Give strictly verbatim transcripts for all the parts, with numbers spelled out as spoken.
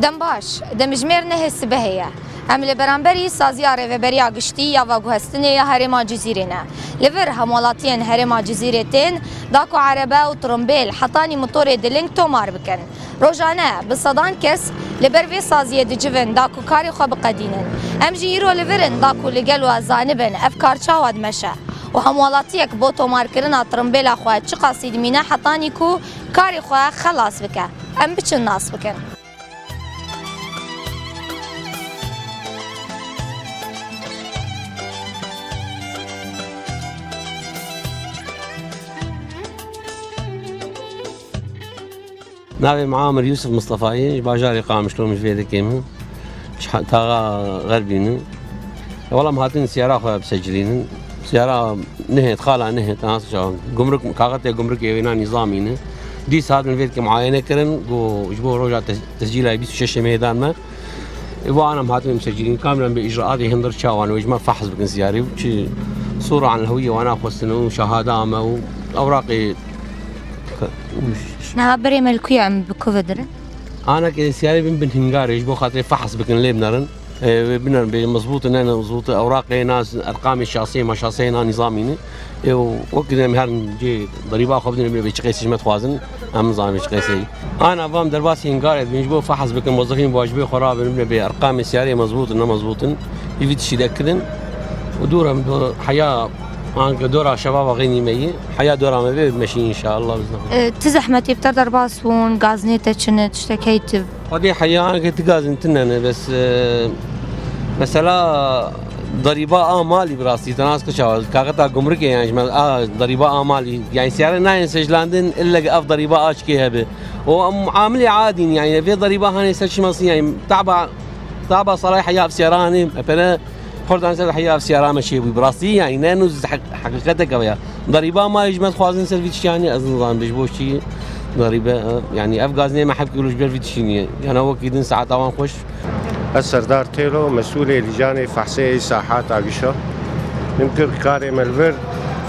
Dem baş, demjimêr nehê sibehê ye. Em li beramberî saziya Rêveberiya Giştî ya Veguhestinê ya Herêma Cizîrê ne. Li vir hemwelatiyên Herêma Cizîrê tên da ku erebe û tirimbêl hetanî motorê diling tomar bikin. Rojane bi sedan kes li ber vê saziyê dicivin da ku karê xwe biqedînin. Em jî îro li vir in da ku li gel we zanibin ev kar çawa dimeşe û hemwelatiyek bo tomarkirina tirimbêla xwe çiqasî dimîne hetanî ku karê xwe xelas bike. Em biçin nas bikin. Navê min Amir Yusuf Mustafa ye, ji bajarê Qamişlo min ji vê dikê min. Ji he-, taxa Xerbî ne. Wela em hatin siyara xwe bisecilînin. Siyara nihêt, xala nihêt, nas çawa. Gumruk, kaxetê gumrukê wêna nîzamî ne. Dîsa hatin vê dikê muayene kirin, ku ji bo roja tes-, tescîla bîst û şeş mehê dan me. Ê, wan em hatin em secilîn, kamîran bi îcraatê hundir çawan û ji me fehs bikin siyarê û çi sûra an hewiyê wana xwestin û şehada me û ewraqê. Niha berê me li ku ye, em bi ku ve dirin? Ana ke siyarê bin bin hingarê ji bo xatirê fehs bikin lê binerin. Ê, wê binerin bê mezbût ne, ne mezbût, ewraqê nas, erqamê şasê, ma şasê na nîzamî ne. Ê, û wekî em her cê derîba xwe bidin, bê çi qeysê ji me dixwazin, em nizanin çi qeysê. Ana vam derbasî hingarê dibin, ji bo fehs bikin, mozifîn wacibê xwe rabin, bibine bê erqamê siyarê mezbût in, ne mezbût in, hîvî tişî dekidin. Û dûr em do-, heya, anke dora şebaba xeynî me yî, heya dora me bê meşî înşallah bizne. E, ti zehmetê bi te derbas bûn, gazinê te çi ne, tiştek heyt? Xwedê heya anke ti gazin tine ne, bes, e, mesela derîba a malî bi rastî, te nas kir çawa, kaxeta gumrikê, yani, ji me, a, derîba a malî, yani, siyare nayên sejlandin, ille ki ev derîba a çikê hebe. O, em muamilê adîn, yani, vê derîba hanê ser çi mesin, yani, taba, taba salay heya ev siyara hanê, epere, xordan ser heya ev siyara me çê bû, bi rastî, yani, ne nû heq-, heqîqeteke ya. Derîba ma ji me dixwazin ser vî tiştiyanî, ez nizanim ji bo çi derîbe, e, yanî ev gazinê me heft kîlo ji ber vî tiştî niye. Yana wekî din saeta wan xweş. Ez Serdar Têlo, mesûlê Lîjanê Fehsê Îsahat Agişa. Min kir karê me li vir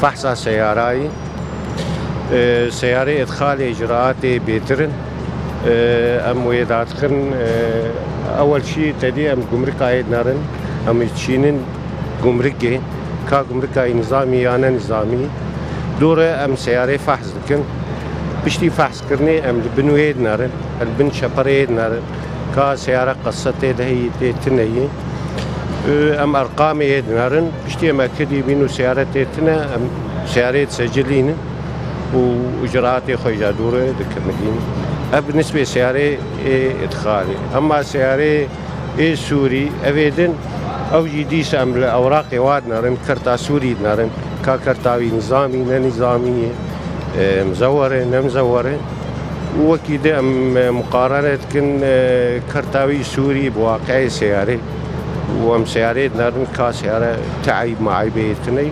fehsa seyarayî. E, seyarê îdxalê îcraatê bêtir in. E, em wê dadixin, e, ewel çî tedî em gumrika yê dinerin. Em ê çînin gumrikê, ka gumrika yî nizamî ya ne nizamî, dû re em seyarê fehs dikin. Piştî fehskirinê em li bin wê dinerin, li bin çeperê dinerin, ka seyara qese tê de heyî, tê tune yî. Û em erqamê yê dinerin. Piştî em ekidî bîn û seyare tê tune, em seyarê disecilînin û icraatê xwe jî dû re dikimilînin. Ev bi nisbê seyarê ê îdxalê. Ema seyarê ê Sûrî, ev ê din, ew jî dîsa em li ewraqê wa dinerin, kerta Sûrî dinerin, ka kerta wî nizamî, ne nizamî ye, e, mizewwer e, ne mizewwer e. Û wekî di em, e, muqarene dikin, e, kerta wî Sûrî bi waqieyê seyarê. Û em seyarê dinerin, ka seyare ti eyb meeybê tune ye.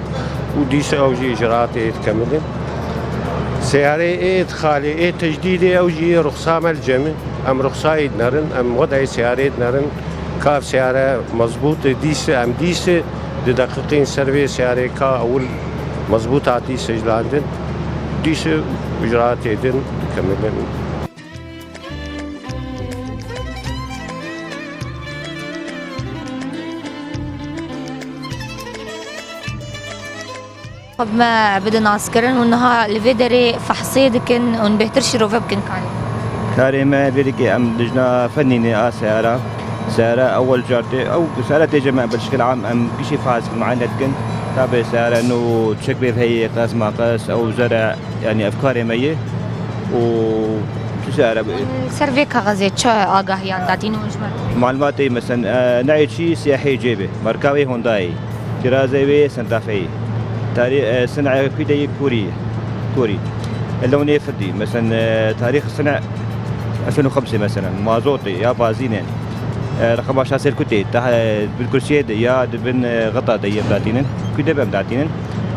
Û dîsa ew jî îcraatê dikemilin. Seyarê ê îdxalê, ê tecdîdê ew jî ruxsa me li cem e. Em ruxsayê dinerin, em wedayê seyarê dinerin. Ka ev seyare mezbût e, dîse, em dîse di deqiqîn ser vê seyarê ka ewil mezbût hatî sejlandin, dîse icraatê din dikemilin. Xwe bi me bidin naskirin û niha li vê derê fehsê dikin û bêhtir şîrove bikin karê. Karê me vê dikê em lijna fennî ne a seyara. Seyara ewel car tê, ew seyara tê cem em bi şikil am em gişî fehs muayene dikin. Tabi seyara nû çek bê heye qes ma qes ew zere, yani ev karê me ye. Û tu seyara bi- Ser vê kaxezê çi agahiyan datîn û ji me? Malumatê mesen, e, neyê çi siyahê cêbe, marka wê Hondayê. Kirazê wê Sentafeyê. Tarî-, e, sin'e kûdeyê Kûrî, Kûrî. E, lewnê firdî, mesen, e, tarîx sin'e elfên û xemsê, meselen, mazotê ya bazînê. E, reqema şasê kutê, tah-, e, bin kursiyê de ya di bin, e, xeta de yê datînin. Kûde bem datînin.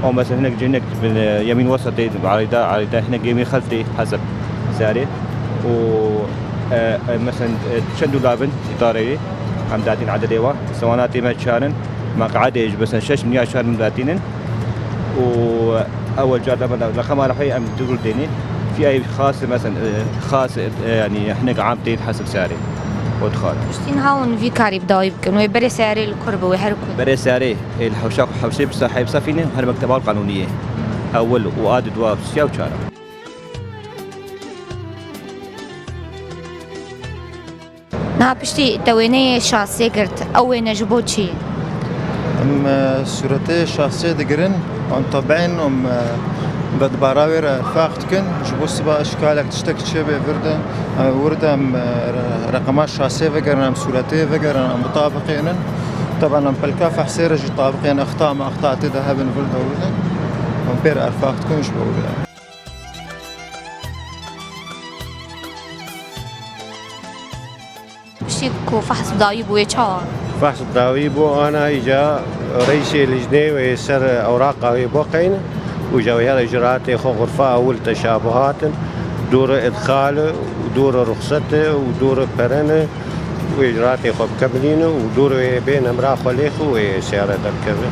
O, mesen, hinek cênek bin, e, yemîn wesatê, arîda, arîda, hinek yemîn xeltê, heseb, seyarê. Û, e, e, mesen, e, çend dûlabin, îdareyê, em datîn ededê wa. Sewanatê me çar in. Meqedê ji besen şeş milyar çar min datînin û ewel car de me da reqema rehwê em dûr dênî. Fiyayê xas, mesen, e, xas, e, yani hinek am tê hesib seyarê. Xwedixwar. Piştî niha hûn vî karî bi dawî bikin, wê berê seyarê li kur be, wê her ku. Berê seyarê ê li hewşa xwe hewşê bi sahib sefîne her mekteba qanûniyê. Ewil û a di dua siya û çara. Niha piştî te wêneyê şasê girt, ew wêne ji bo çi ye? Em, e, sûretê şasê digirin, em tebîn, em, e, ve dibara wê re erfaq dikin. Ji bo siba eşkalek tiştek çêbe vir de, e, wir de em, e, re-, reqema şasê vegerin, em sûretê vegerin, em bitabiqênin. Teben em pelka fehsê re jî tabiqên exta me, exta tê de hebin vir de wir de. Em pê re erfaq dikin ji bo wê. Piştî ku fehs bi dawî bû, wê çawa? Fehs bi dawî bû, ana îca reîsê lijnê wê ser ewraqa wê boqeyne û îca wê her icraatê xwe xurfa ewil teşabuhat in, dûr idxal û dûr ruxset û dûr perin û icraatê xwe bikemilîne û dûr wê bên emra xwe lêx û wê seyare derkeve.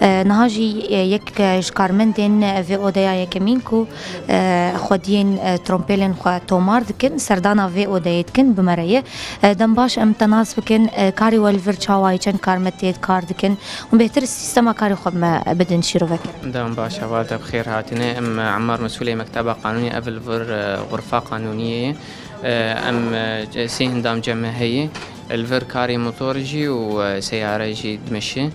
E, niha jî, e, yek, e, ji karmendên vê odeya yekemîn ku, e, xwediyên, e, trompêlên xwe tomar dikin, serdana vê odeyê dikin, bi me re ye. E, dem baş em te nas bikin, e, karê we li vir çawa ye, çend karmend tê kar dikin? Hûn bêhtir sîstema karê xwe bi me bidin şîrove kirin. Dem baş, heval te bi xêr hatine. Em, e, Emmar, mesûlê Mekteba Qanûnî, ev li vir, e, xurfa qanûniyê ye. E, em, e, sê hindam cem me heye. Li vir karê motor jî û, e, seyare jî dimeşe.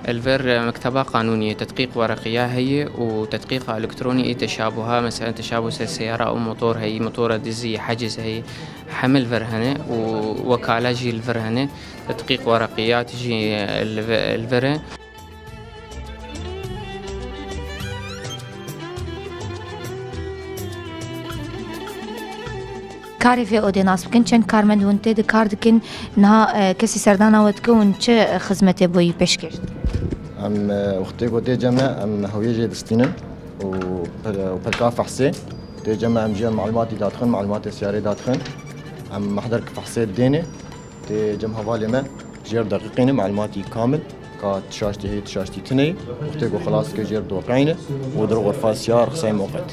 Li vir, e, Mekteba Qanûniyê tedqîq wereqiya heye û tedqîqa elektronî ê teşabuha, mesela teşabuh ser seyara û motor heye, motora dizî, heciz heye. Hemil vir hene û wekala jî li vir hene. Tedqîq wereqiyat jî li vi-, li vir e. Karê vê odê nas bikin, çend karmend hûn tê de kar dikin, niha, e, kesî serdana we dike, hûn çi xizmetê bo wî pêşkêş dikin? Em, e, wextê ku tê cem me, em hewiyê jê distînin û pe-, û pelka fehsê. Tê cem me em jê re malumatî dadixin, malumatê siyarê dadixin. Em mehder ki fehsê dêne, tê cem hevalê me jê re deqîqîne malumatî kamil, ka tu şaştî heye, tu şaştî tune ye. Wextê ku xilas dike jê re doqeyne û dir xurfa siyar xisay muqet.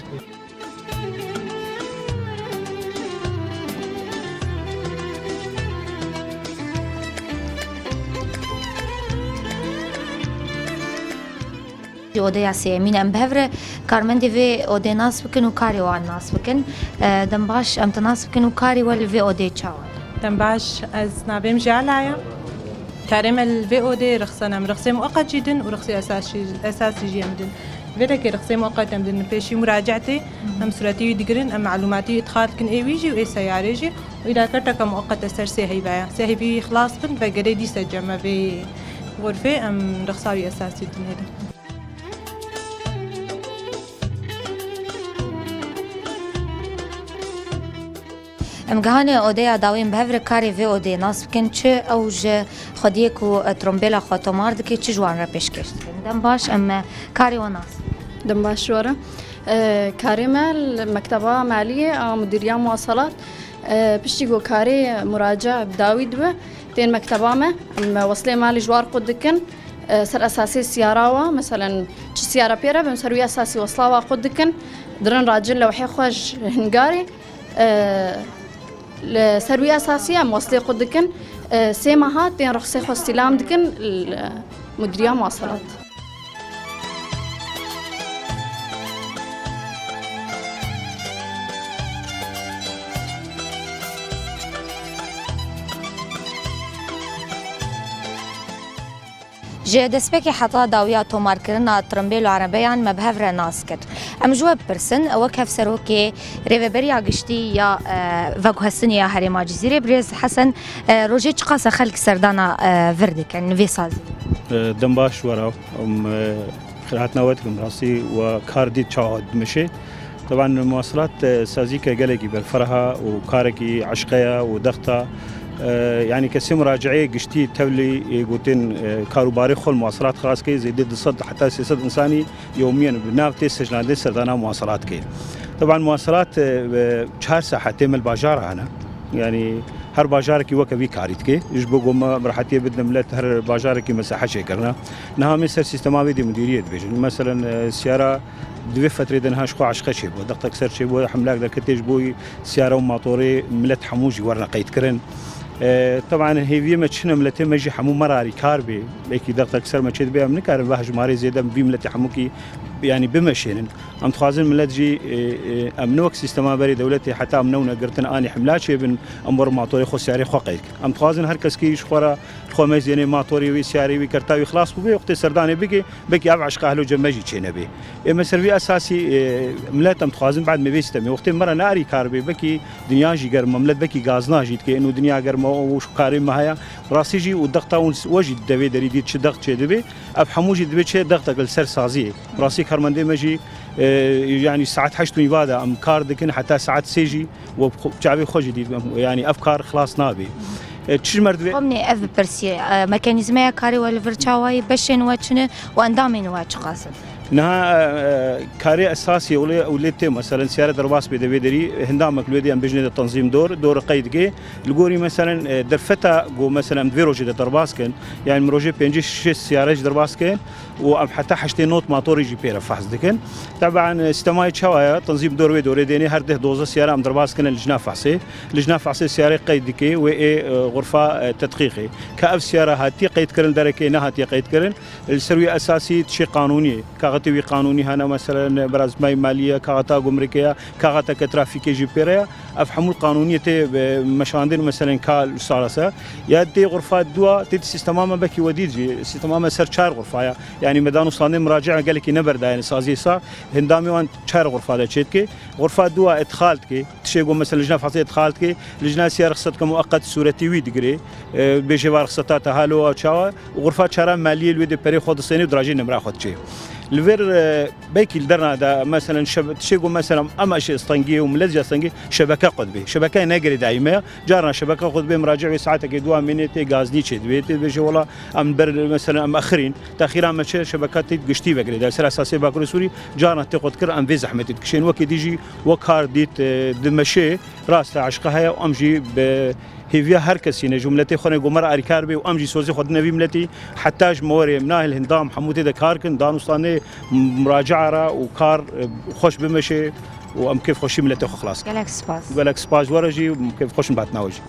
Odeya sêyemîn, em bi hev re karmendê vê odê nas bikin û karê wan nas bikin. E, dem baş, em te nas bikin û karê we li vê odê çawa ye? Dem baş, ez navê min Jala ye. Karê me li vê odê rixse ne, em rixsê muqet jî din û rixsê esas jî, esasî jî em din. Vê dekê rixsê muqet em din pêşî muracaetê, em sûretî wî digirin, em malûmatî wî îdxal dikin ê wî jî û ê seyarê jî. Û îdakerteke muqete ser sê heyva ye. Sê heyvî wî xilas bin, vegerê dîse cem me vê xurfê, em rixsa wî esasî din hêdin. Em gihane odeya dawî, em bi hev re karê vê odeyê nas bikin. Çi ew ji xwediyê ku, e, trombêla xwe tomar dike, çi ji wan re pêşkêş dikin? Dem baş, em, e, karê we nas bikin. Dem baş ji we re. E, karê me li Mekteba Maliyê a Mudîriya Muwasalat. E, piştî ku karê muraca bi dawî dibe, tên mekteba me, em weslê malî ji war qut dikin. E, ser esasê siyara wa, meselen, çi siyara pê re bin, ser wî esasî wesla wa qut dikin. Dirin racin lewhê xwe ji hingarê. E, li ser wî esasî em westê xwe dikin. E, sê meha tên rexsê xwe stîlam dikin li Mudiriya Muwaselat. Ji destpêkê heta dawiya tomarkirina tirimbêl û erebeyan me bi hev re nas kir. Em ji we bipirsin, wek Hevserokê Rêveberiya Giştî ya, e, Veguhestinê ya Herêma Cizîrê, birêz Hesen, e, rojê çiqas e xelk serdana, e, vir dikin vê saziyê? E, dem baş were, em, e, xêrhatina we dikim, rastî we kar dît çawa dimeşê. Teban muwasilat, e, sazîke gelekî berfireh e û karekî eşqe ye û dexta E, yanî kesê muraceyê giştî tevlî, e, gotin, e, karûbarê xwe li muwaselat xilas kê, zêdê du sed heta sê sed insanî yewmiyen bi nav tê sejnandê serdana muwaselat kê. Teban muwaselat, e, e, çar saetê me li bajara hene. Yanî her bajarekî weke vî karî dike. Ji bo ku me rehetiyê bidin millet her bajarekî me saet çêkirine. Niha me ser sîstema vê dê mudiriyê dibêjin. Meselen, e, siyara di vê fetrê de niha ji xwe eşqe çêbû. Dextek ser çêbû, hemlak derketê ji bo siyara û matorê millet hemû jî werine qeydkirin. E, teban hêviyê me çi ne, miletê me jî hemû me re arîkar bê. Belkî dextek ser me çêdibe, em nikarin vê hejmarê zêde vî miletê hemûkî, yanî bimeşênin. Em dixwazin millet jî, e, e, em ne wek sîstema berê dewletê heta em newne girtin anî hemla çêbin, em werin matorê xwe, siyarê xwe qeyd kin. Em dixwazin her keskî ji xwe re xwe mezênê matorê wî, siyarê wî, kerta wî xilas bûbe, wextê serdanê bike, belkî ev eşqa helo cem me jî çênebe. Ê me ser vî esasî, e, milet em dixwazin bad me vê sîstemê. Wextê me re ne arîkar bê, belkî dinya jî germ e, milet belkî gazna jî dike, ino dinya germ e, û karê me heye. Rastî jî û dexta hûn we jî devê derî dît çi dext çêdibe. Ev hemû jî dibe çi dextek li ser saziyê. Rastî karmendê me jî, e, yanî saet heşt û nîva de em kar dikin heta saet sê jî we xwe, çavê xwe jî dît, yanî ev kar xilas nabe. E, çi ji me re divê? Xwemnê ev bipirsî, e, mekanîzmeya karê we li vir çawa ye, beşên we çi ne û endamên we çiqas in? Niha, e, karê esasî ewlê, ewlê tê, meselen, siyare derbas bê de vê derî, hindamek li wê dê em bêjinê de tenzîm dor, dor qeyd dike. Li gorî, meselen, e, derfeta ku, meselen, em di vê rojê de derbas kin, yanî min rojê pêncî şêst siyare jî derbas kin û em heta heştê not matorî jî pê re fehs dikin. Teban, e, sîstemayê çawa ye? Tenzîm dor wê dorê dênê her deh dozdeh siyare em derbas kine lijna fehsê. Lijna fehsê siyarê qeyd dike wê ê, e, xurfa, e, tedqîqê. Ka ev siyara hatiye qeyd kirin, derekê nehatiye qeyd kirin. Li ser wî esasî tişê qanûnî ye. Kaxetê wî qanûnî hene, meselen, berazmayî malî ye, kaxeta gumrikê ye, kaxeteke trafîkê jî pê re ye. Ev hemû qanûniyê tê, e, meşandin, meselen, ka li sala se. Ya tê xurfa dua, tê di sîstema me bekî we dît jî. Sîstema me ser çar xurfa ye. Yanî me danûstandê miraciya gelekî neberdayene saziyê sa, hindamê wan çar xurfa de çêdike. Xurfa dua îdxal dike. Tişê ku, mesela, lijna fehsê îdxal dike, lijna siyar rixset ke mueqet sûretî wî digire. E, bêjê va rixseta te halo ew çawa. Û xurfa çara maliyê li wê dê perê xwe distêne û dirajê nimra xwe diçe. Li vir, e, belkî li derna de, meselen, şebe-, tişê ku, mesela, em eşê stengiyê û millet jî stengiyê, şebeke xwe dibe. Şebeke ne girêdayî me ya. Carna şebeke xwe dibe, miracî wê saetekê dua mîne tê gaznî çê dibe. Tê dibêje, wela, em ber, mesela, em exirîn. Texîra me çi şebeke tê giştî vegirêdayî. Ser esasê Bakurê Sûrî carna tê xwe dikir, em vê zehmetê dikişên. Wekî dî jî we kar dît, e, dimeşê, rast e, eşqe heye û em jî bi hêviya her kesî ne, ji miletê xwe ne, ku me re alîkar bê û em jî sozê xwe dine vî miletî, heta ji me werê, em nahêl hindam hemû tê de kar kin, danûstanê muracae re û kar, e, xweş bimeşê û em kêfxweşî miletê xwe xilas kin. Gelek spas. Gelek spas ji we re jî, kêfxweş in bi hatina we jî.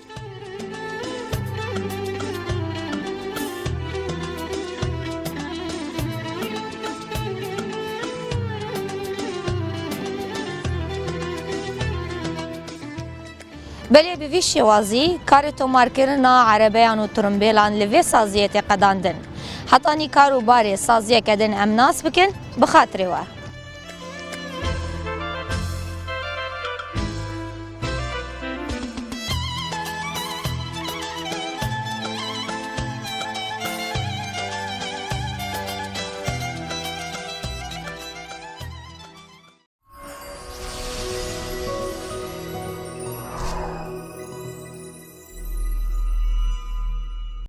Belê bi vî şêwazî karê tomarkirina erebeyan û tirimbêlan li vê saziyê tê qedandin. Hetanî kar û barê saziyeke din em nas bikin, bi xatirê we.